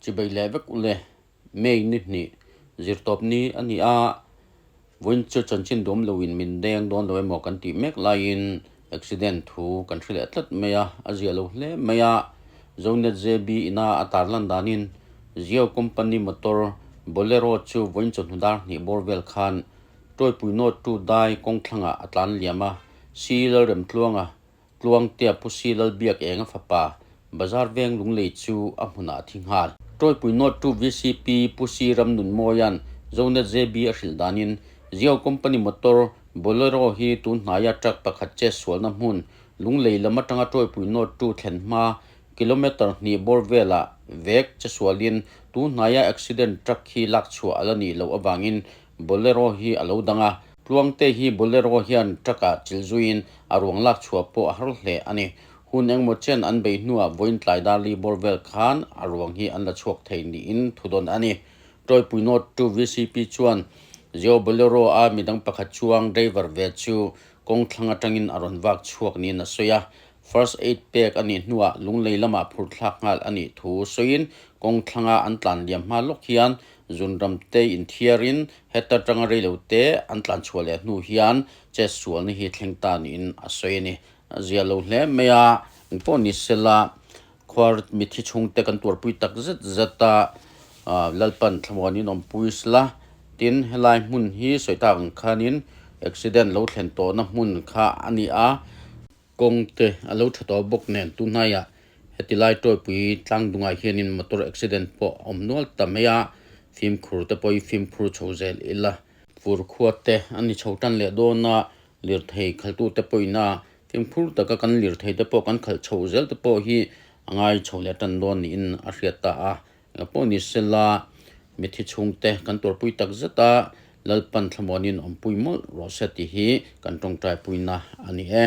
Chibai leh vek ule, May ni hnih zirtawp ni a ni a, vawiin chu chanchin duam loin min deng dawn lo emaw kan tih mek laiin accident thu kan hre leh tlat mai a, a zia lo hle mai a. Zonet JB ina a tarlan danin Jio company motor Bolero chu vawiin chawhnu dar hnih bawr vel khan Tawipui North to Dai kawng thlangah a tlan liam a, Si Lalremtluanga Tluangtea Pu Si Lalbiak Enga fapa Bazar Veng Lunglei chu a hmunah a thi nghal. Tawipui North to vcp Pu Si Ramnunmawia'n Zonet JB a hrilh danin Jio Company motor Bolero hi tun hnaia truck pakhat che sualna hmun Lunglei lam atanga Tawipui North to thlen hma kilometre hnih bawr velah vek che sualin tun hnaia accident truck hi lak chhuah a la nih loh avangin Bolero hi a lo dang a, Tluangte hi Bolero hian truck-ah chilh zuiin a ruang lak chhuah pawh a har hle a ni. Hun engmaw chen an bei hnuah vawiin tlai darli bawr vel khan a ruang hi an la chhuak thei niin thu dawn a ni. Tawipui North to vcp chuan Jio Bolero-a midang pakhat chuang driver ve chu kawng thlang atangin a rawn vak chhuak niin a sawi a. First aid pek a nih hnuah Lunglei lamah phurh thlak nghal a nih thu sawiin kawng thlanga an tlan liam hma lawk hian zunram te inthiarin heta tanga reilo te an tlan chhuah leh hnu hian chet sualna hi thleng ta niin a sawi a ni. A zia lo hle mai a, engpawh ni sela khuar mithi chhungte kan tuarpui tak zet zet a, Lalpan thlamuanin awmpui sela. Tin, helai hmun hi sawi tak ang khanin accident lo thlen tawhna hmun kha a ni a. Kawng te a lo tha tawh bawk nen tunhnaiah heti lai tawipui tlang dungah hianin motor accident pawh a awm nual ta mai a, fimkhur te pawh hi fimkhur chho zel ila. Fur khua te a ni chho tan leh dawn a, lirthei khaltu te pawhin a fimkhur taka kan lirthei te pawh kan khalh chho zel te pawh hi a ngai chho leh tan dawn niin a hriat ta a. Engah pawh ni sela mithi chhungte kan tuarpui tak zet a, Lalpan thlamuanin awmpui mawlh rawh se tih hi kan tawngtaipuina a ni e.